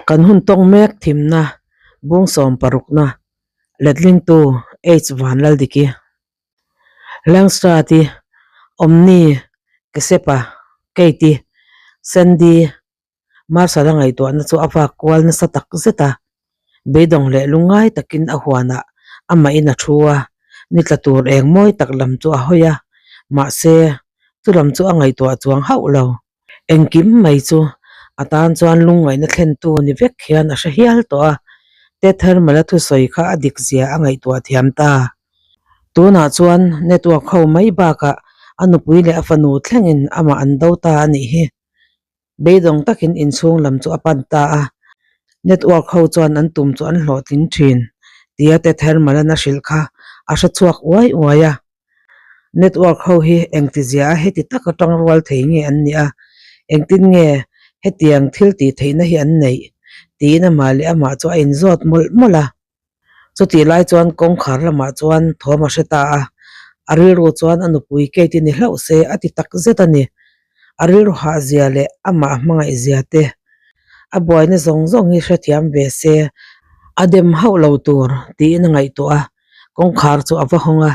Kan hun tawng mek thimna bung sawm parukna letlingtu H Vanlaldiki Langstrati Omni Kesepa Keiti Sandy Marshal a ngaihtuahna chu a vak kual nasa tak zet a, beidawng leh lungngai takin a huanah amahin a thu a, ni tla tur eng mawi tak lam chu a hawi a, mahse chu lam chu a ngaihtuah chuang hauh lo. Engkim mai chu a tan chuan lungngaihna thlentu ni vek hian a hre hial tawh a, Ted Hermel-a thusawi kha a dik zia a ngaihtuah thiam ta. Tunah chuan network ho mai bakah a nupui leh a fanu thlengin amah an do ta a nih hi. Beidawng takin inchhung lam chu a pan ta a, network ho chuan an tum chu an hlawhtling thin tia Ted Hermel-a'n a hrilh kha a hre chhuak uai uai a. Network ho hi engtizia a heti taka tangrual thei nge an nih a, engtin nge hetiang thil tih theihna hi an neih? tiin amah leh amah chu a inzawt mawlh mawlh a. Chutih lai chuan kawngkhar lamah chuan thawm a hre ta a, a rilru chuan a nupui Kate i ni hlauh se a ti tak zet a ni. A rilru hah zia leh amah hmangaih zia te, a buaina zawng zawng hi hrethiam ve se a dem hauh lo tur tiin a ngaihtuah a. Kawngkhar chu a va hawng a,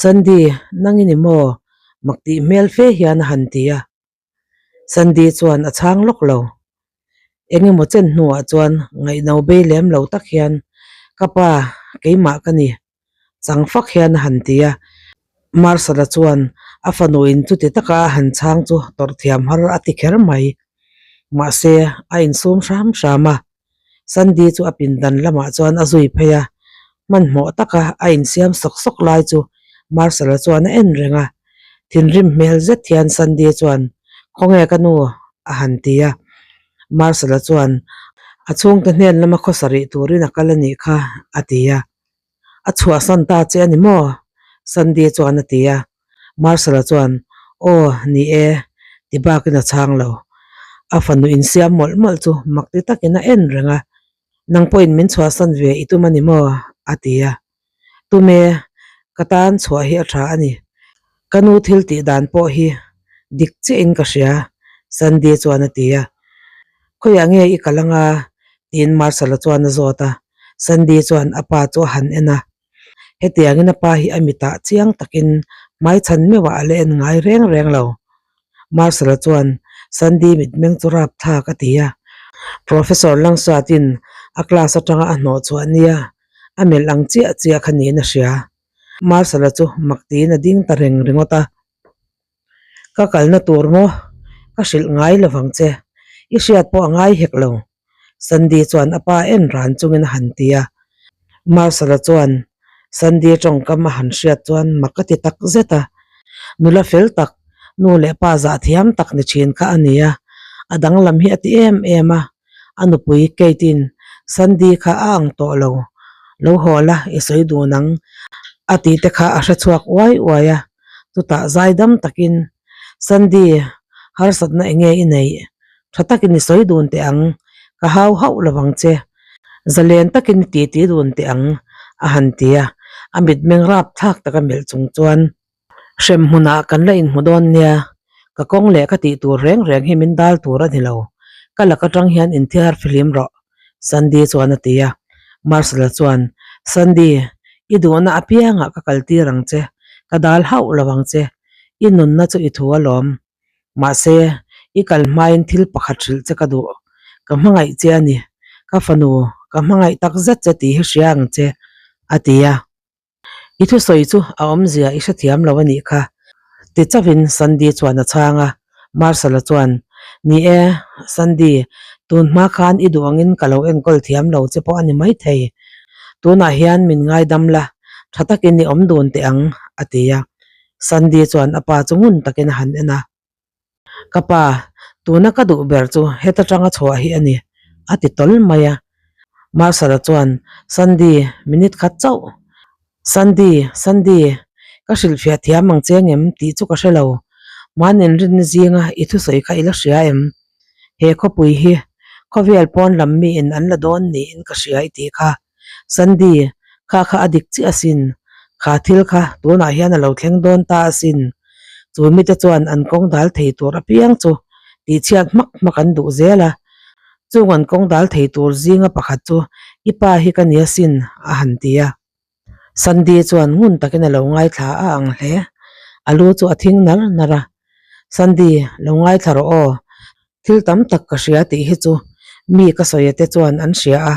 Sandy, nang i ni maw? Mak tih hmel fe hian a han ti a. Sandy chuan a chhang lawk lo. Eng emaw chen hnuah chuan ngaihno bei lem lo tak hian, Ka pa, keimah ka ni. Chang fak hian a han ti a. Marshal-a chuan a fanuin chuti taka a han chhang chu tawrh thiam har a ti kher mai. Mahse, a insum hram hram a. Sandy chu a pindan lamah chuan a zui phei a, hmanhmawh taka a insiam sawk sawk lai chu Marshal-a chuan a en reng a. Thinrim hmel zet hian Sandy chuan, Khawnge ka nu? a han ti a. Marshal-a chuan, A chhungte hnen lama khawsa rih turin a kal a nih kha, a ti a. A chhuahsan ta che a ni maw? Sandy chuan a ti a. Marshal-a chuan, Aw, ni e, ti bakin a chhang lo. A fanu insiam mawlh mawlh chu mak ti takin a en reng a. Nang pawhin min chhuahsan ve i tum a ni maw? a ti a. Tume, ka tan chhuah hi a tha a ni. Ka nu thil tih dan pawh hi dik chiahin ka hria, Sandy chuan a ti a. Khawiah nge i kal anga? tiin Marshal-a chuan a zawt a. Sandy chuan a pa chu a han en a. Hetiangin a pa hi a mitah chiang takin hmaichhan meuhah a la en ngai reng reng lo. Marshal-a chuan Sandy mitmeng chu rap thlak a ti a. Professor Langsuatin a class atanga a hnawh chhuah nia a melh ang chiah chiah kha niin a hria. Marshal-a chu mak tiin a ding ta reng ringawt a. Ka kalna tur maw? Ka hrilh ngai lovang che. I hriat pawh a ngai hek lo. Sandy chuan a pa en ran chungin a han ti a. Marshal-a chuan Sandy tawngkam a han hriat chuan mak a ti tak zet a. Nula fel tak, nu leh pa zah thiam tak ni thin kha a ni a. A danglam hi a ti em em a. A nupui Kate-in Sandy kha a ang tawh lo, lo haw la i sawi dun ang a tih te kha a hre chhuak uai uai a. Chutah zaidam takin Sandy harsatna eng nge i neih? Tha takin i sawi dun teh ang, ka hau hauh lo vang che. Zalen takin i titi dun teh ang, a han ti a, a mitmeng rapthlak taka melh chung chuan hrem hmunah kan la inhmu dawn nia, ka kawng leh ka tih tur reng reng hi min dal tur a ni lo, ka lak atang hian inthiar fihlim rawh, Sandy chuan a ti a. Marcel-a chuan, Sandy, i duhna apiangah ka kaltir ang che, ka dal hauh lo ang che, i nunna chu i thu alawm. Mahse, i kal hmain thil pakhat hrilh che ka duh. Ka hmangaih che a ni. Ka fanu, ka hmangaih tak zet che tih hi hria ang che, a ti a. I thusawi chu a awmzia i hrethiam lo a nih kha, ti chauhin Sandy chuan a chhang a. Marshal-a chuan, Ni e, Sandy, tun hma khan i duh angin ka lo enkawl thiam lo che pawh a ni maithei. Tunah hian min ngaidam la, tha takin i awm dun teh ang, a ti a. Sandy chuan a pa chu ngun takin a han en a. Ka pa, tuna ka duh ber chu heta tanga chhuah hi a ni, a ti tawl mai a. Marshal-a chuan, Sandy, minute khat chauh. Sandy, Sandy, ka hrilhfiah thiam ang che ngem tih chu ka hre lo. Mahni inrinna zinga i thusawi kha i la hria em? He khawpui hi khawvel pawn lam miin an la dawn niin ka hria i tih kha. Sandy, kha kha a dik chiah asin. Kha thil kha tunah hian a lo thleng dawn ta asin. Chu mite chuan an kawng dal thei tur apiang chu tihchhiat hmak hmak an duh zel a. Chung an kawng dal thei tur zinga pakhat chu i pa hi ka ni asin, a han ti a. Sandy chuan ngun takin a lo ngaithla a ang hle. A lu chu a thing nar nar a. Sandy, lo ngaithla rawh aw. Thil tam tak ka hria tih hi chu mi ka sawi te chuan an hria a,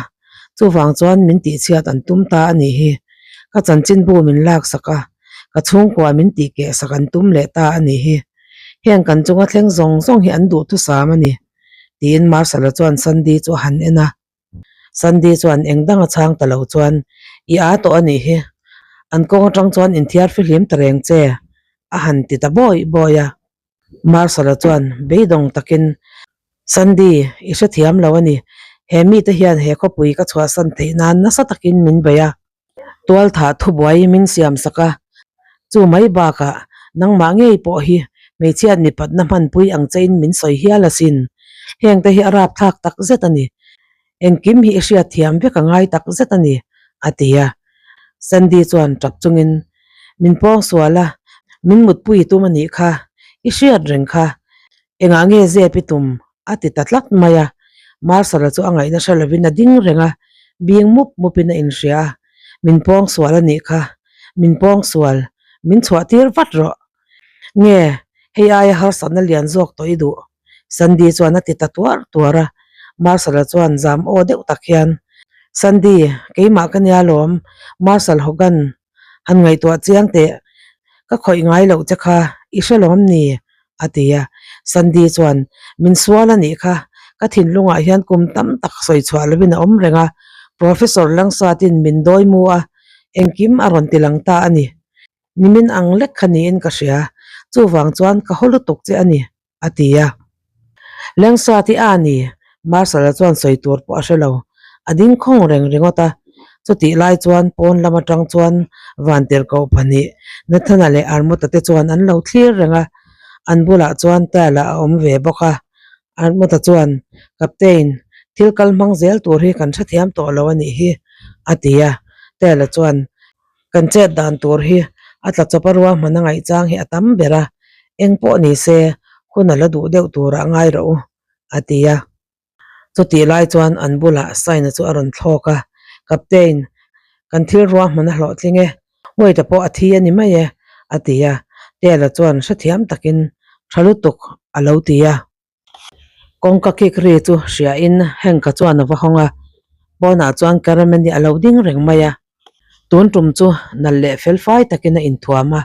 chuvang chuan min tihchhiat an tum ta a nih hi. Ka chanchinbu min laksak a, ka chhungkua min tihkehsak an tum leh ta a nih hi. Heng kan chunga thleng zawng zawng hi an duhthusam a ni, tiin Marshal-a chuan Sandy chu a han en a. Sandy chuan eng dang a chhang ta lo chuan, I aa tawh a nih hi, an kawng atang chuan inthiar fihlim ta reng che, a han ti ta bawi bawi a. Marshal-a chuan beidawng takin, Sandy, i hrethiam lo a ni. He mite hian he khawpui ka chhuahsan theih nan nasa takin min bei a. Tualthah thubuai min siam sak a, chu mai bakah nangmah ngei pawh hi hmeichhiat mipatna hmanpui ang chein min sawi hial asin. Hengte hi a rapthlak tak zet a ni. Engkim hi i hriatthiam vek a ngai tak zet a ni, a ti a. Sandy chuan tap chungin, Min pawngsual a, min mutpui tum a nih kha, i hriat reng kha. Engah nge zep i tum? a ti ta tlat mai a. Marshal-a chu a ngaihna hre lovin a ding reng a, bing mup mupin a inhria a, Min pawngsual a nih kha, min pawngsual, min chhuah tir vat rawh. Nge, hei aia harsatna lian zawk tawh i duh? Sandy chuan a ti ta tuar tuar a. Marshal-a chuan zam aw deuh tak hian, Sandy, keimah ka nia lawm, Marshal Hogan, han ngaihtuah chiang teh, ka khawih ngai loh che kha i hre lawm ni? a ti a. Sandy chuan, Min sual a nih kha, ka thinlungah hian kum tam tak sawi chhuah lovin a awm reng a, Professor Langsatin min dawi mu a, engkim a rawn ti lang ta a ni. Nimin ang lek kha niin ka hria, chuvang chuan ka haw lutuk che a ni, a ti a. Lengsat i a ni, Marshal-a chuan sawi tur pawh a hre lo. A ding khawng reng ringawt a. Chutih lai chuan pawn lam atang chuan Vantirhkoh pahnih, Nathana leh Armuta te chuan an lo thlir reng a. An bulah chuan Tala a awm ve bawk a. Armuta chuan, Captain, thil kal hmang zel tur hi kan hrethiam tawh lo a nih hi, a ti a. Tala chuan, Kan chet dan tur hi a tla chawp a ruahman a ngaihchang hi a tam ber a, eng pawh ni se hun a la duh deuh turah ngai rawh u, a ti a. Chutih lai chuan an bulah Saina chu a rawn thlawk a, Captain, kan thil ruahman a hlawhtling e, Wade-a pawh a thi a ni mai e, a ti a. Tela chuan hrethiam takin, Tha lutuk, a lo ti a. Kawngka kik ri chu hriain Hank-a chuan a va hawng a, pawnah chuan Caramel-i a lo ding reng mai a. Tun tum chu nalh leh fel fai takin a inthuam a,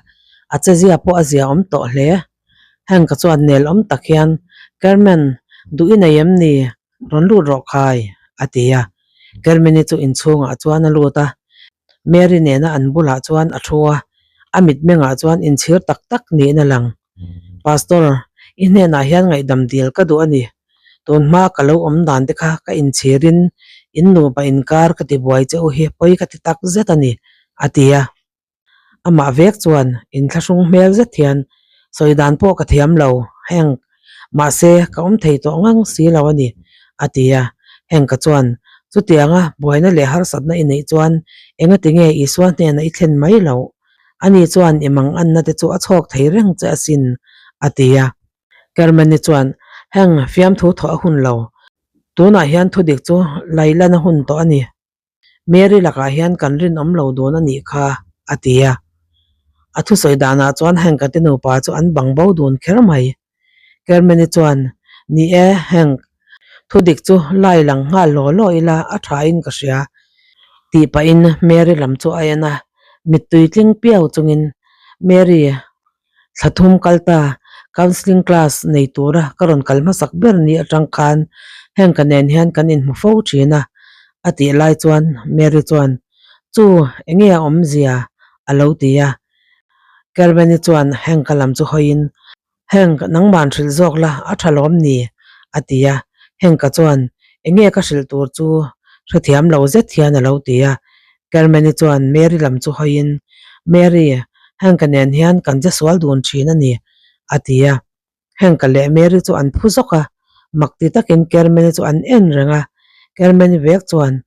a chezia pawh a zia awm tawh hle. Hank-a chuan nel awm tak hian, Carmen, duh i nei em ni? Rawn lut rawh khai, a ti a. Carmen-i chu inchhungah chuan a lut a, Mary nena an bulah chuan a thu a, a mitmengah chuan inchhir tak tak niin a lang. Pastor, i hnenah hian ngaihdam dil ka duh a ni. Tun hma ka lo awm dan te kha ka inchhirin in nupa inkar ka ti buai che u hi pawi ka ti tak zet a ni, a ti a. Amah vek chuan inthlahrung hmel zet hian sawi dan pawh ka thiam lo, Hank, mahse ka awm thei tawh ngang si lo a ni, a ti a. Hank-a chuan, Chutianga buaina leh harsatna i neih chuan engati nge Isua hnenah i thlen mai loh? Ani chuan i mang anna te chu a chhawk thei reng che asin, a ti a. Kermani chuan, Heng fiamthu thawh a hun lo. Tunah hian thudik chu Lailan a hun tawh a ni. Mary lakah hian kan rinawm lo dun a nih kha, a ti a. A thusawi danah chuan Hank-a te nupa chu an bang bo dun kher mai. Kermani chuan, Ni e, Hank, thudik chu lai lang nghal law law ila a thain ka hria, tih pahin Mary lam chu a en a, mittui tling piau chungin, Mary, thla thum kal ta, counselling class nei tura ka rawn kal hmasak ber ni atang khan Hank-a nen hian kan inhmu fo thin a, a tih lai chuan Mary chuan, Chu, enge a awmzia? a lo ti a. Kermani chuan Hank-a lam chu hawiin, Hank, nangman hrilh zawk la, a tha lawm ni? a ti a. Hank-a chuan, Enge ka hrilh tur chu hrethiam lo zet hian a lo ti a. Carmen-i chuan Mary lam chu hawiin, Mary, Hank-a nen hian kan che sual dun thin a ni, a ti a. Hank-a leh Mary chu an phu zawk a, mak ti takin Carmen-i chu an en reng a. Carmen-i vek chuan,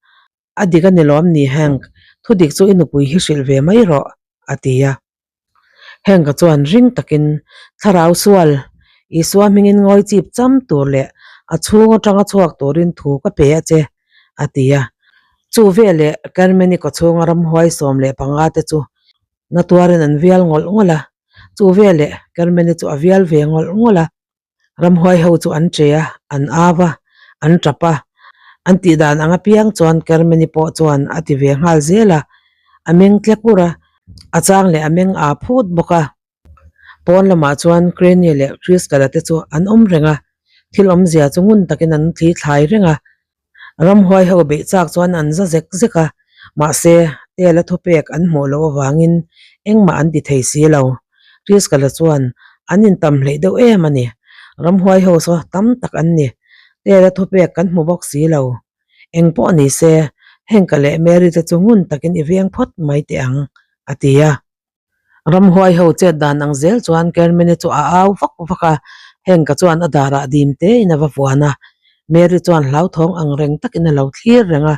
A dik a ni lawm ni Hank, thudik chu i nupui hi hrilh ve mai rawh, a ti a. Hank-a chuan ring takin, Thlarau sual, Isua hmingin ngawi chip cham tur leh A chhung atanga chhuak turin thu ka pe a che, a ti a. Chu veleh Carmeni kawchhunga ramhuai 15 te chu na tuarin an vial ngawlh ngawlh a. Chu veleh Carmeni chu a vial ve ngawlh ngawlh a. Ramhuai ho chu an che a, an au a, an tap a. An tih dan ang apiang chuan Carmeni pawh chuan a ti ve nghal zel a. A meng tlek ur a, a chang leh a meng aa phut bawk a. Pawn lamah chuan Craney leh Triscala te chu an awm reng a, thil awmzia chu ngun takin an thli thlai reng a. Ramhuai ho beih chak chuan an za zek zek a, mahse Tela thupek an hmuh loh avangin engmah an ti thei si lo. Triscala chuan an intam hleih deuh em a ni. Ramhuai ho saw tam tak an ni. Tela thupek kan hmu bawk si lo. Eng pawh ni se, Henka leh Mary te chu ngun takin i veng phawt mai teh ang, a ti a. Ramhuai ho chet dan ang zel chuan Carmeni chu a au vak vak a, Henka chuan a darah dim tein a va vuan a, Mary chuan hlauthawng ang reng takin a lo thlir reng a.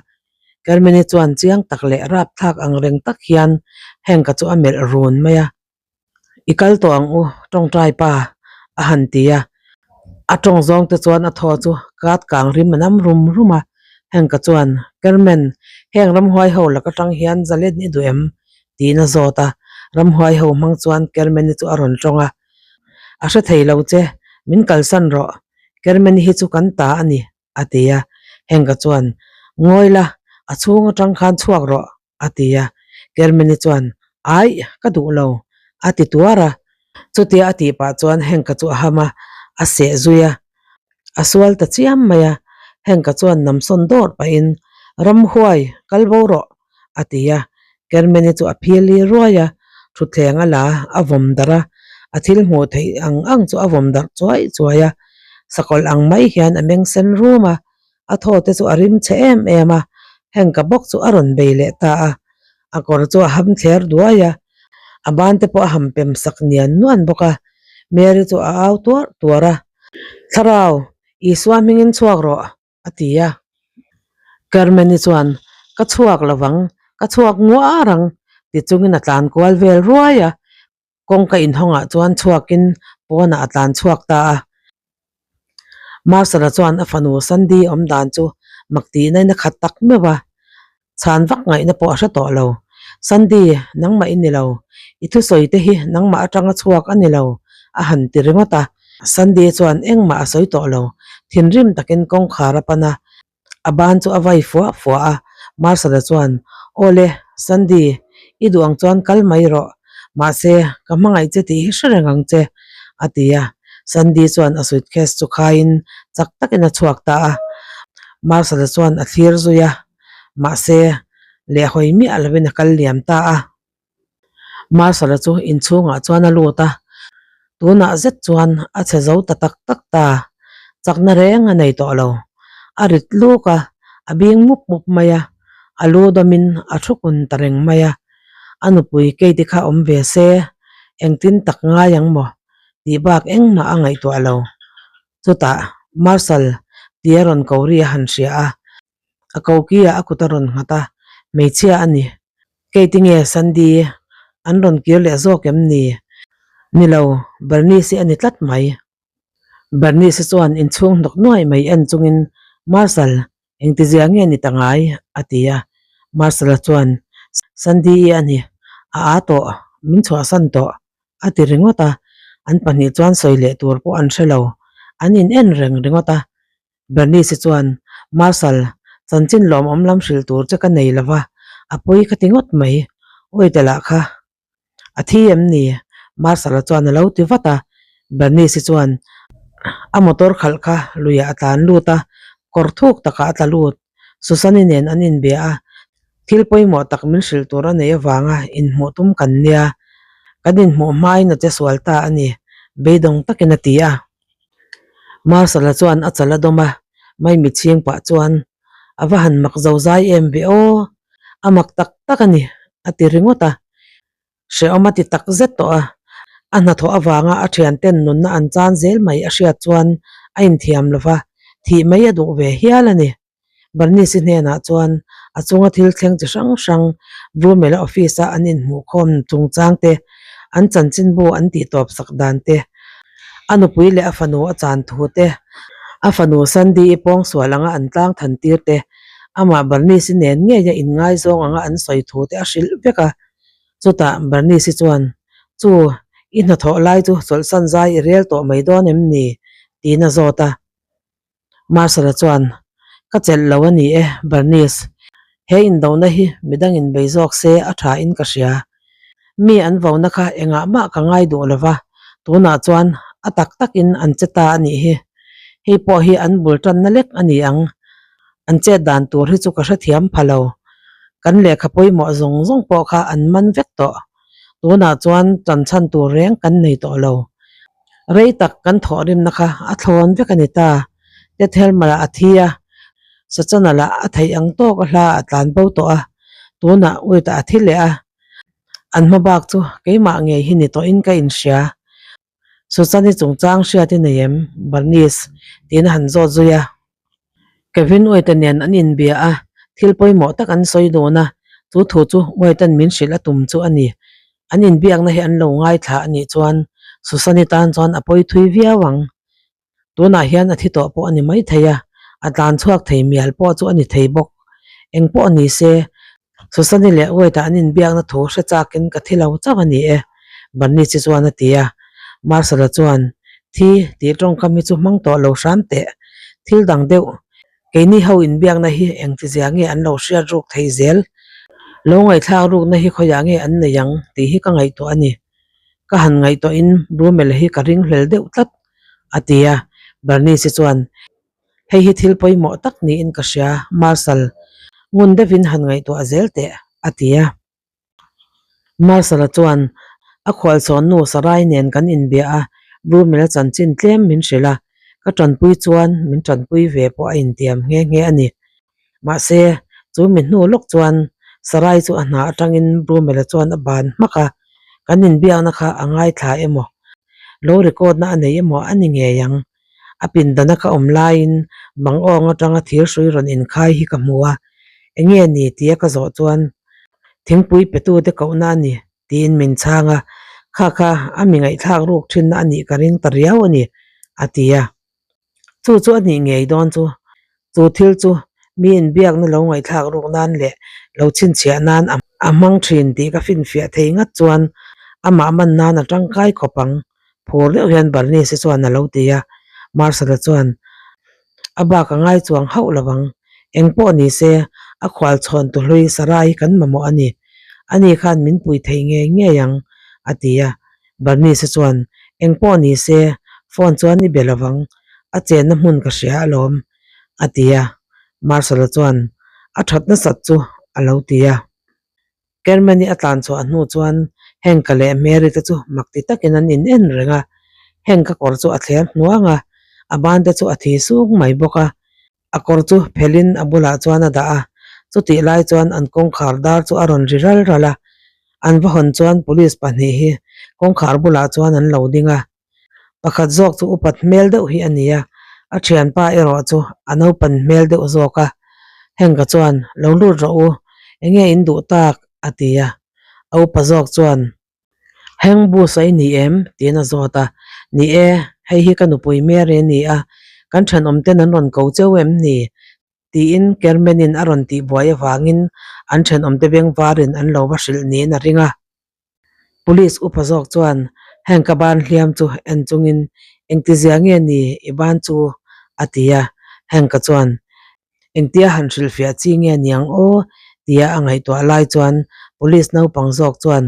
Carmeni chuan chiang tak leh rapthlak ang reng tak hian Henka chu a melh run mai a. I kal tawh ang u, tawngtai pa, a han ti a. A tawng zawng te chuan a thaw chu kat kang rim a nam rum rum a. Henka chuan, Carmen, heng ramhuai ho lak atang hian zalen i duh em? tiin a zawt a, ramhuai ho hmang chuan Kermeni chu a rawn tawng a, A hre thei lo che, min kalsan rawh, Kermeni hi chu kan ta a ni, a ti a, Henka chuan, Ngawi la, a chhung atang khan chhuak rawh, a ti a, Kermeni chuan, Aih, ka duh lo, a ti tuar a, chutia a tih pah chuan Henka chu a ham a, a seh zui a, a sual ta chiam mai a, Henka chuan namsawn dawr pahin, Ramhuai, kal bo rawh, a ti a, Kermeni chu a phil li ruai a, thutthleng a la a vawm darh a, a thil hmuh theih ang ang chu a vawm darh chuai chuai a, sakawlh ang mai hian a meng sen rum a, a thaw te chu a rim chhe em em a, Henka bawk chu a rawn bei leh ta a, a kawr chu a ham thler duai a, a ban te pawh a ham pem sak nian nuan bawk a, Mary chu a au tuarh tuarh a, Thlarau, Isua hmingin chhuak rawh. a ti a. Carmen-i chuan, Ka chhuak lo vang, ka chhuak nguar ang, ti chungin a tlan kual vel ruai a. Kawngka inhawngah chuan chhuakin pawnah a tlan chhuak ta a. Marcel-a chuan a fanu Sandy awm dan chu mak tihna in a khat tak meuh a. Chhan vak ngaihna pawh a hre tawh lo. Sandy, nangmah i ni lo. I thusawi te hi nangmah atanga chhuak a ni lo, a han ti ringawt a. Sandy chuan engmah a sawi tawh lo. Thinrim takin kawngkhar a pan a, a ban chu a vai fuah fuah a. Marcel-a chuan, Awle, Sandy, i duh ang chuan kal mai rawh. Mahse, ka hmangaih che tih hi hre reng ang che, a ti a. Sandy chuan a suitcase chu khaiin chak takin a chhuak ta a. Marcel-a chuan a thlir zui a. Mahse, lehhawi miah lovin a kal liam ta a. Marcel-a chu inchhungah chuan a lut a, tunah zet chuan a chhe zo ta tak tak ta. Chakna reng a nei tawh lo. A rit luk a, a bing mup mup mai a, a lu dawmin a thu kun ta reng mai a. A nupui Katie kha awm ve se, engtin tak ngai ang maw? tih bak engmah a ngaihtuah lo. Chutah, Marcel tia rawn ko ri a han hria a. A kokiah a kut a rawn nghat a, hmeichhia a ni. Kate nge Sandy an rawn kir leh zawk em ni? Ni lo, Bernice a ni tlat mai. Bernice chuan inchhung hnawk nuai mai en chungin, Marshal, engtizia nge ni ta ngai? a ti a. Marshal-a chuan, Sandy-i a ni, a aa tawh, min chhuahsan tawh, a ti ringawt a. An pahnih chuan sawi leh tur pawh an hre lo, an in en reng ringawt a. Bernice chuan, Marshal, chanchin lawmawm lam hrilh tur che ka nei lo va, a pawi ka ti ngawt mai. Awite lah kha a thi em ni? Marshal-a chuan a lo ti vat a. Bernice chuan, A motor khalh kha luiah a tlan lut a, kawr thuk takah a tla lut. Susan-i nen an inbia a, thil pawimawh tak min hrilh tur a neih avanga inhmuh tum kan nia. Kan inhmuh hmain a che sual ta a ni, beidawng takin a ti a. Marcel-a chuan a chal a dawm a, Maimi chhing pah chuan, A va han mak zo zai em ve aw, a mak tak tak a ni, a ti ringawt a. Hrehawm a ti tak zet tawh a, a hnathawh avanga a thianten nunna an chan zel mai a hriat chuan a inthiam lo va, thih mai a duh ve hial a ni. Bernice-i hnenah chuan a chunga thil thleng chi hrang hrang Brumel-a office-a an inhmuhkhawm chungchang te, an chanchinbu an tihtawp sak dan te, a nupui leh a fanu a chan thu te, A fanu Sandy-i pawngsual anga an tlang than tir te, amah Bernice-i nen ngeia inngaizawng anga an sawi thu te a hrilh vek a. Chutah Bernice-i chuan, Chu, i hnathawh lai chu chawlhsan zai i rel tawh mai dawn em ni? tiin a zawt a. Marshall-a chuan, Ka chelh lo a ni e, Bernice. He indona hi midangin bei zawk se a tha in ka hria. Mi an vona kha engah mah ka ngai duh lo va, tunah chuan a tak takin an che ta a nih hi. Hei pawh hi an bul tanna lek a ni ang. An chet dan tur hi chu ka hrethiam pha lo. Kan lehkha pawimawh zawng zawng pawh kha an man vek tawh. Tunah chuan tanchhan tur reng kan nei tawh lo. Rei tak kan thawhrimna kha a thlawn vek a ni ta. Ted Helmer-a a thi a, Sachana lah a theih ang tawk a hla a tlan bo tawh a, tunah Wade-a a thi leh a. An hma bak chu keimah ngei hi ni tawhin ka inhria. Susan-i chungchang hriat i nei em, Bernice? tiin a han zawt zui a. Kevin Wade-a nen an inbia a, thil pawimawh tak an sawi dun a, chu thu chu Wade-a'n min hrilh a tum chu a ni. An inbiakna hi an lo ngaithla a nih chuan Susan-i tan chuan a pawi thui viau ang. Tunah hian a thi tawh pawh a ni maithei a, a tlan chhuak thei mial pawh chu a ni thei bawk. Eng pawh ni se, Susan-i leh Wade-a an inbiakna thu hre chakin ka thi lo chauh a ni e, Bernice-i chuan a ti a. Marshall-a chuan, Thi, tih tawngkam hi chu hmang tawh lo hram teh. Thil dang deuh, keini ho inbiakna hi engtizia nge an lo hriat ruk thei zel? Lo ngaihthlak rukna hi khawiah nge an nei ang tih hi ka ngaihtuah a ni. Ka han ngaihtuahin Brummel hi ka ringhlel deuh tlat, a ti a. Bernice-i chuan, Hei hi thil pawimawh tak niin ka hria, Marshal. Ngun deuhin han ngaihtuah zel teh, a ti a. Marshal-a chuan, A khualchhawn nu Sarai nen kan inbia a, Brumel-a chanchin tlem min hrilh a, ka tanpui chuan min tanpui ve pawh a intiam nghe nghe a ni. Mahse, chu mi hnu lawk chuan Sarai chu a hna atangin Brumel-a chuan a ban hmak a, kan inbiakna kha a ngaithla emaw, lo record-na a nei emaw a ni ngei ang. A pindana ka awm laiin bang awng atanga thir hrui rawn inkhai hi ka hmu a, enge ni tia ka zawh chuan thingpui petute kohna a ni tiin min chhang a, kha kha a mi ngaihthlak ruk thinna a nih ka ring ta riau a ni a ti a. Chu chu a nih ngei dawn chu, chu thil chu mi inbiakna lo ngaihthlak ruk nan leh lo chhinchhiah nan a hmang thin tih ka finfiah thei ngat chuan amah man nan a tangkai khawp ang. Phur deuh hian Bernice chuan a lo ti a, Marshall-a chuan, A bak a ngai chuang hauh lo ang. Eng pawh ni se, a khual chhawn tu hlui Sarai hi kan mamawh a ni. Ani khan min pui thei ngei ngei ang, a ti a. Bernice chuan, Eng pawh ni se, phone chuan i be lo vang. A chenna hmun ka hria alawm, a ti a. Marshall-a chuan, A that nasat chu, a lo ti a. Kermani a tlan chhuah hnu chuan Henka leh Mary te chu mak ti takin an in en reng a, Henka kawr chu a thler hnuang a, a ban te chu a thi sung mai bawk a, a kawr chu phelhin a bulah chuan a dah a, chutih lai chuan an kawngkhar dar chu a rawn ri ral ral a, an va hawn chuan police pahnih hi kawngkhar bulah chuan an lo ding a. Pakhat zawk chu upat hmel deuh hi a ni a, a thianpa erawh chu a naupan hmel deuh zawk a. Henka chuan, Lo lut rawh u, enge in duh tak? a ti a. A upa zawk chuan, Heng bus a i ni em? tiin a zawt a. Ni e, hei hi ka nupui Mary a ni a, kan thenawmten an rawn ko cheu em ni? Tiin Kermenin a rawn tihbuai avangin an thenawmte bengvarin an lo va hrilh niin a ring a. Police upa zawk chuan heng ka ban hliam chu en chungin engtizia nge ni i ban chu a ti a, Henka chuan engtia han hrilhfiah chi nge niang aw tia a ngaihtuah lai chuan police naupang zawk chuan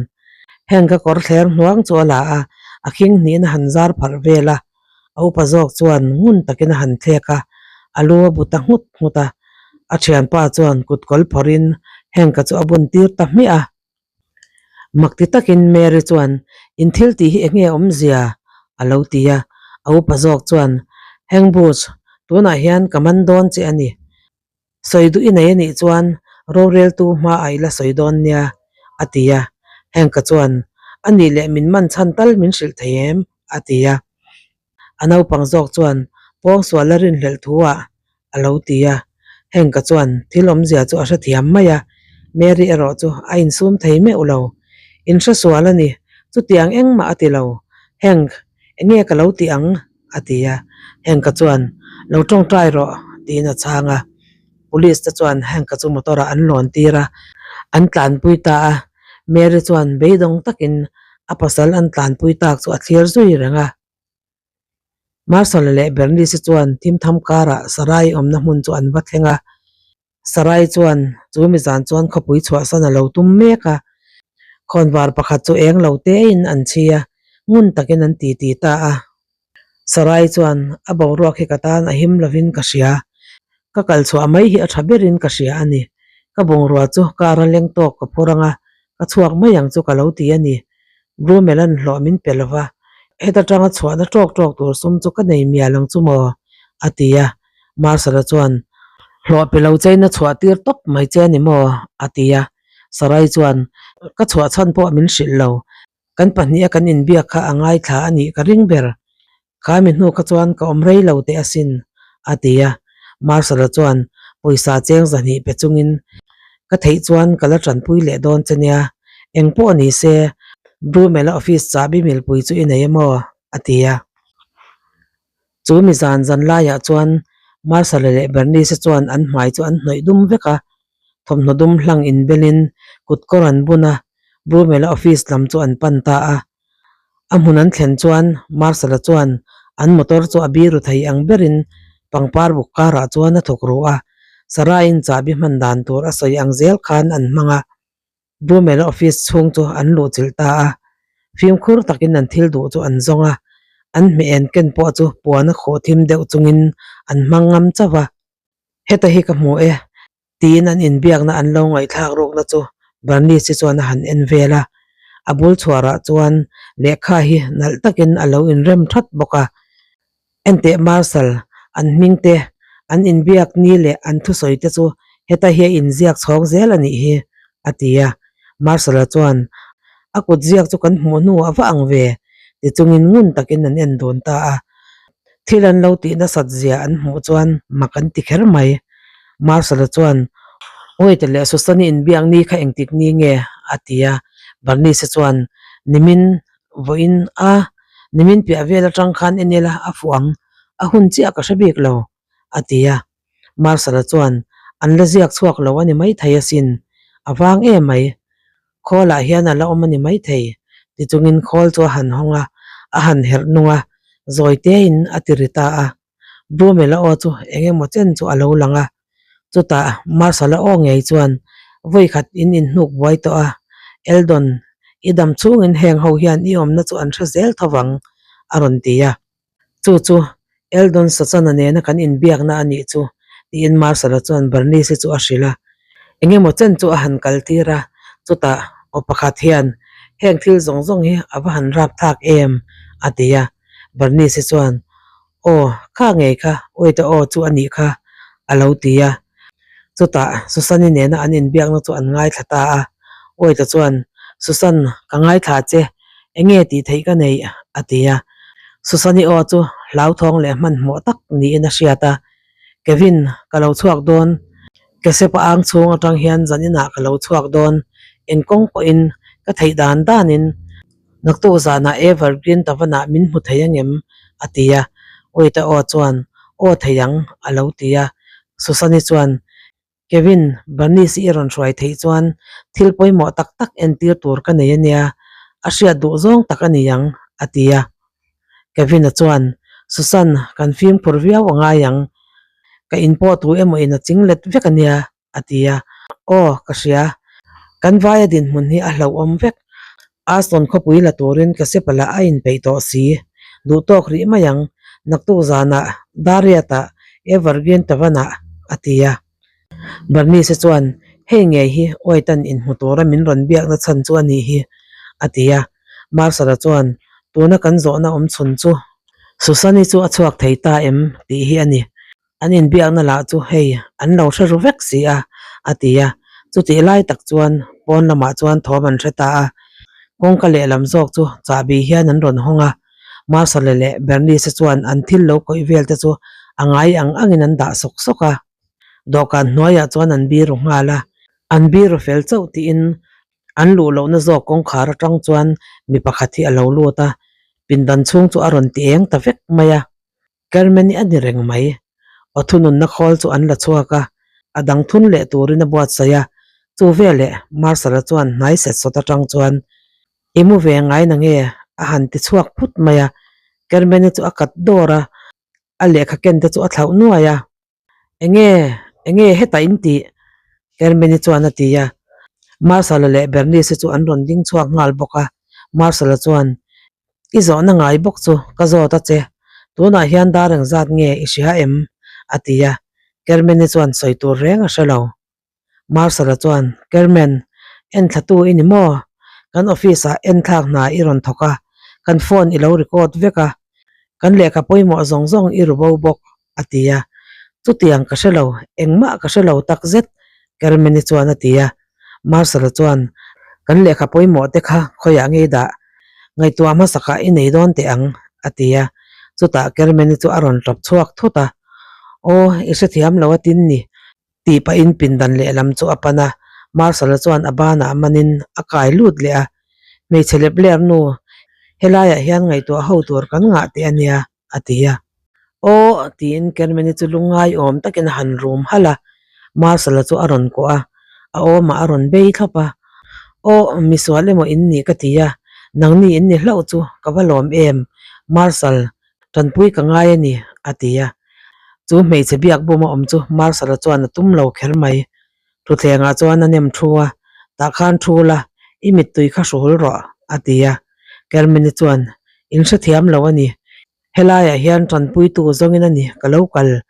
heng ka kawr thler hnuang chu a la a, a khing hnihin a han zar pharh vel a, a upa zawk chuan ngun takin a han thlek a, a lu a bu ta nghut nghut a, a thianpa chuan kut kawl phawrhin Henka chu a bun tir ta hmiah a. Mak ti takin Mary chuan, In thil tih hi eng nge awmzia? a lo ti a. A upa zawk chuan, Heng Bush, tunah hian ka man dawn che a ni. Sawi duh i nei a nih chuan roreltu hmaah i la sawi dawn nia, a ti a. Hank-a chuan, A nih leh min man chhan tal min hrilh thei em? a ti a. A naupang zawk chuan pawngsual a rinhlelh thu ah a lo ti a, Henka chuan thil awmzia chu a hrethiam mai a, Mary erawh chu a insum thei meuh lo. In hresual a ni, chutiang engmah a ti lo. Henk, enge ka lo ti ang? a ti a. Hank-a chuan, Lo tawngtai rawh, tiin a chhang a. Police te chuan Hank-a chu motor ah an lawn tir a, an tlanpui ta a. Mary chuan beidawng takin a pasal an tlanpui tak chu a thlir zui reng a. Marshall-a leh Bernice-i chuan thimtham karah Sarai awmna hmun chu an va thleng a. Sarai chuan chu mi zan chuan khawpui chhuahsan a lo tum mek a, khawnvar pakhat chu eng lo tein an chhi a, ngun takin an titi ta a. Sarai chuan a boruak hi ka tan a him lovin ka hria, ka kal chhuah mai hi a tha berin ka hria a ni. Ka bungrua chu car a leng tawk ka phur ang a, ka chhuak mai ang chu ka lo ti a ni. Brummel an hlawh min pe lova, heta tanga chhuahna tawk tawk tur sum chu ka nei mial ang chu maw? a ti a. Marshal-a chuan, Hlawh pe lo chein a chhuah tir tawp mai che a ni maw? a ti a. Sarai chuan, Ka chhuah chhan pawh min hrilh lo. Kan pahniha kan inbiak kha a ngaithla a nih ka ring ber. Kha mi hnu kha chuan ka awm rei lo teh asin, a ti a. Marshal-a chuan pawisa cheng zahnih pe chungin, Ka theih chuan ka la tanpui leh dawn che nia. Eng pawh ni se, Brumel-a office chahbi milpui chu i nei emaw? a ti a. Chu mi zan zan laiah chuan Marshall-a leh Bernice-a chuan an hmai chu an hnawih dum vek a, thawmhnaw dum hlang inbelin kut kawr an bun a, Brumel-a office lam chu an pan ta a. A hmun an thlen chuan Marshall-a chuan an motor chu a biru thei ang berin pangpar buk karah chuan a thawk ru a, Sarah-in chahbi hman dan tur a sawi ang zel khan an hmang a. Brumel-a office chhung chu an luhchilh ta a, fimkhur takin an thil duh chu an zawng a, an hmeh en ken pawh chu puan a khawh thim deuh chungin an hmang ngam chauh a. Heta hi ka hmu e, tiin an inbiakna an lo ngaihthlak rukna chu Bernice-i chuan a han en vel a, a bul chhuarah chuan lehkha hi nalh takin a lo inrem that bawk a. Enteh Marshal, an hming te, an inbiak ni leh an thusawi te chu heta hi a inziak chhawng zel a nih hi, a ti a. Marshal-a chuan, A kut ziak chu kan hmuh hnu a va ang ve, ti chungin ngun takin an en dun ta a. Thil an lo tih nasat zia an hmuh chuan mak an ti kher mai. Marshal-a chuan, Wait-a leh Susan-i inbiak ni kha engtik ni nge? a ti a. Bernice-a chuan, Nimin vawiin a, nimin piah vel atang khan en ila a fuh ang, a hun chiah ka hre bik lo, a ti a. Marshal-a chuan, An la ziak chhuak lo a ni maithei asin, a vang em mai. Khawlah hian a la awm a ni maithei, ti chungin khawl chu a han hawng a, a han herh nung a, zawi tein a ti ri ta a. Brumel-a aw chu eng emaw chen chu a lo lang a, chutah Marshal-a aw ngei chuan, Vawi khat in inhnuk buai tawh a, Eldon, i dam chhungin heng ho hian i awmna chu an hre zel tho vang, a rawn ti a. Chu chu Eldon Sachana nena kan inbiakna a nih chu, tiin Marshal-a chuan Bernice-i chu a hrilh a. Eng emaw chen chu a han kal tir a, chutah aw pakhat hian, Heng thil zawng zawng hi a va han rap thlak em? a ti a. Bernice-i chuan, Aw, kha ngei kha, Wade-a aw chu a nih kha, a lo ti a. Chutah Susan-i nena an inbiakna chu an ngaithla ta a. Wade-a chuan, Susan, ka ngaithla che, Enge tih theih ka neih? a ti a. Susani aw chu hlauthawng leh hmanhmawh tak niin a hriat a. Kevin, ka lo chhuak dawn. Kesepa ang chhung atang hian zaninah ka lo chhuak dawn. Eng kawng pawhin ka theih dan danin naktuk zanah Evergreen Tavern-ah min hmu thei angem? a ti a. Wade-a aw chuan, Aw thei ang, a lo ti a. Susani chuan, Kevin, Bernice i rawn hruai theih chuan thil pawimawh tak tak entir tur ka nei ania, a hriat duh zawng tak a ni ang, a ti a. Kevin-a chuan, Susan, kan fimkhur viau a ngai ang. Ka inpawh tu emaw in a ching let vek ania, a ti a. Aw, ka hria. Kan vaia dinhmun hi a hlauhawm vek. Aston khawpui la turin ka sepalah a inpeih tawh si. Duh tawk rih mai ang, naktuk zanah Dariat-ah Evergreen Tavern-ah, a ti a. Bernice chuan, Hei ngei hi Wade-a'n inhmu tura min rawn biakna chhan chu a nih hi, a ti a. Marshall-a chuan, Tuna kan zawhna awm chhun chu Susan-i chu a chhuak thei ta em? tih hi a ni. An inbiakna lah chu hei an lo hre ru vek si a, a ti a. Chutih lai tak chuan pawn lamah chuan thawm an hre ta a. Kawngka lehlam zawk chu chahbi hian an rawn hawng a. Marshall leh Bernice chuan an thil lo kawih vel te chu a ngai ang angin an dah sawk sawk a. Dawhkan hnuaiah chuan an biru nghal a. An biru fel chauh tiin an luh lohna zawk kawngkhar atang chuan mi pakhat hi a lo lut a. Pindan chhung chu a rawn ti eng ta vek mai a. Kermeni a ni reng mai. Aw thununna khawl chu an la chhuak a, a dang thun leh turin a buatsaih a. Chu veleh Marshal-a chuan hnai set sawt atang chuan, I mu ve ngai na nge? a han ti chhuak phut mai a. Kermeni chu a kat dawr a, a lehkha ken te chu a thlauh nuai a. Enge? Enge hetah in tih? Kermeni chuan a ti a. Marshal-a leh Bernice-i chu an rawn ding chhuak nghal bawk a. Marshal-a chuan, I zawhna ngai bawk chu ka zawt a che. Tunah hian dar engzat nge i hria em? a ti a. Kermeni chuan sawi tur reng a hre lo. Marshal-a chuan, Kermen, enthlatu i ni maw? Kan office-ah enthlak hna i rawn thawk a, kan phone i lo record vek a, kan lehkha pawimawh zawng zawng i ru bo bawk, a ti a. Chutiang ka hre lo, engmah ka hre lo tak zet, Kermeni chuan a ti a. Marshal-a chuan, Kan lehkha pawimawh te kha khawiah ngei dah? Ngaihtuah hmasakah i nei dawn teh ang, a ti a. Chutah Kermeni chu a rawn tawp chhuak thut a, Aw, i hrethiam lo a tin ni, Tih pahin pindan lehlam chu a pan a, Marshal-a chuan a banah manin a kai lut leh a, Hmeichhe lep ler nu, helaiah hian ngaihtuah ho tur kan ngah teh a nia, a ti a. Aw, tiin Kermeni chu lungngai awm takin a han rum halh a, Marshal-a chu a rawn kuah a, a awmah a rawn bei thlawp a. Aw, misual emaw in nih ka ti a, nangni in ni hlauh chu ka va lawm em, Marshal, Tanpui ka ngai a ni, a ti a. Chu hmeichhe biak buma awm chu Marshal-a chuan a tum lo kher mai. Thutthlengah chuan a nem thu a, Tah khan thu la, i mittui kha hruhul rawh, a ti a. Kermini chuan, In hrethiam lo a ni. Helaiah hian tanpuitu zawngin a ni, ka lo kal.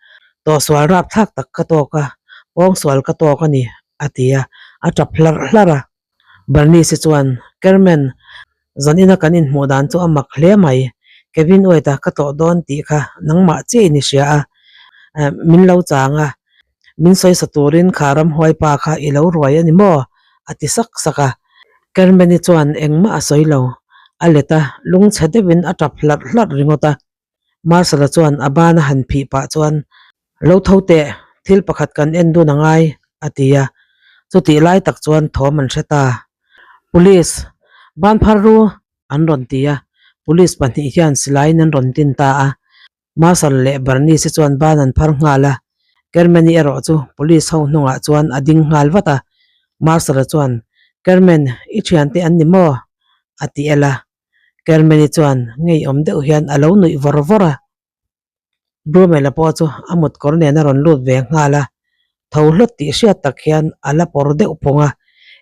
Tawhsual rapthlak tak ka tawk a, pawngsual ka tawk a ni, a ti a, a tap hlarh hlarh a. Bernice chuan, Kerman, zanina kan inhmuh dan chu a mak hle mai. Kevin Wade-a ka tlawh dawn tih kha nangmah chiah in i hria a, min lo chang a, min sawisa turin kha ramhuai pa kha i lo ruai a ni maw? a ti sak sak a. Kerman-i chuan engmah a sawi lo. A let a, lungchhe deuhin a tap hlarh hlarh ringawt a. Marshal-a chuan a ban a han phih pah chuan, Lo tho teh, thil pakhat kan en dun a ngai, a ti a. Chutih lai tak chuan thawm an hre ta. Police, ban phar ru, an rawn ti a. Police pahnih hian silaiin an rawn tin ta a. Marshal leh Bernice chuan ban an phar nghal a. Kermeni erawh chu police ho hnungah chuan a ding nghal vat a. Marshal-a chuan, Kermen, i thiante an ni maw? a ti el a. Kermeni chuan ngeiawm deuh hian a lo nuih vawr vawr a. Brumela pawh chu a mutkawr nen a rawn lut ve nghal a, tho hlawt tih hriat tak hian a la pawr deuh phung a,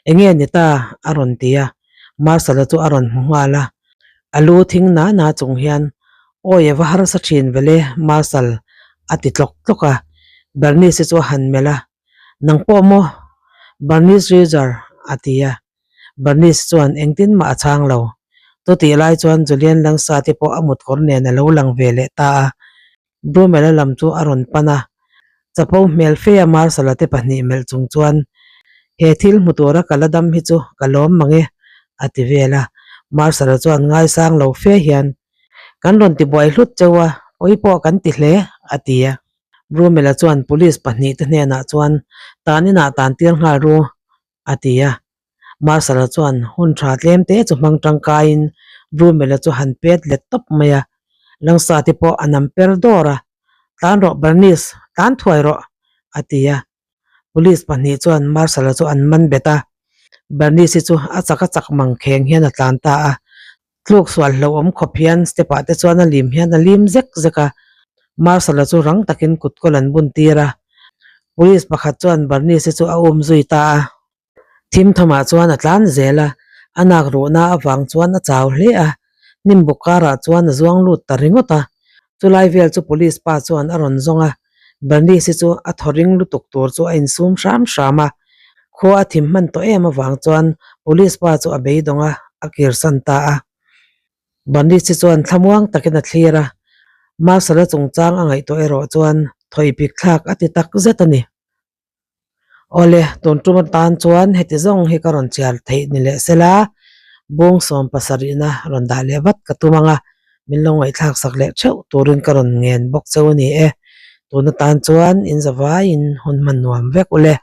Enge ni ta? a rawn ti a, Marshal-a chu a rawn hmu nghal a, a lu thing na na chung hian, Awi a va harsa thin vele Marshal a ti tlawk tlawk a, Bernice-i chu a han melh a, Nang pawh maw? Bernice Ridger a ti a. Bernice chuan engtin mah a chhang lo. Chutih lai chuan Julian Langsa te pawh a mutkawr nen a lo lang ve leh ta a. Brumel-a lam chu a rawn pan a. Chapo hmel fe a Marshal-a te pahnih melh chung chuan, He thil hmu tura ka la dam hi chu ka lawm mang e, a ti vel a. Marshal-a chuan ngaisang lo fe hian, Kan rawn ti buai hlut cheu a, pawi pawh kan ti hle, a ti a. Brumel-a chuan police pahnih te hnenah chuan, Tan inah tan tir nghal ru, a ti a. Marshal-a chuan hun tha tlem te chu hmang tangkaiin Brumel-a chu han pet let tawp mai a, Langsa te pawh a nam per dawr a, Tlan rawh Bernice, tlan thuai rawh, a ti a. Police pahnih chuan Marshal-a chu an man bet a, Bernice-i chu a chak a chak mang kheng hian a tlan ta a. Tluk sual hlauhawm khawp hian step-ah te chuan a lim hian a lim zek zek a, Marshal-a chu rang takin kut kawl an bun tir a. Police pakhat chuan Bernice-i chu a um zui ta a. Thim thamah chuan a tlan zel a, a nak ruhna avang chuan a chau hle a, hnim buk karah chuan a zuang lut ta ringawt a. Chulai vel chu police pa chuan a rawn zawng a, Bernice-i chu a thaw ring lutuk tur chu a insum hram hram a. Khua a thim hman tawh em avang chuan police pa chu a beidawng a, a kirsan ta a. Bernice-i chuan thlamuang takin a thlir a, Marshal-a chungchang a ngaihtuah erawh chuan thawipik thlak a ti tak zet a ni. Awle, tun tum atan chuan heti zawng hi ka rawn chhiar theih ni leh sela, bung sawm pasarihna rawn dah leh vat ka tum ang a, min lo ngaihthlak sak leh theuh turin ka rawn ngen bawk cheu a ni e. Tun atan chuan in zavaiin hun hman nuam vek ule.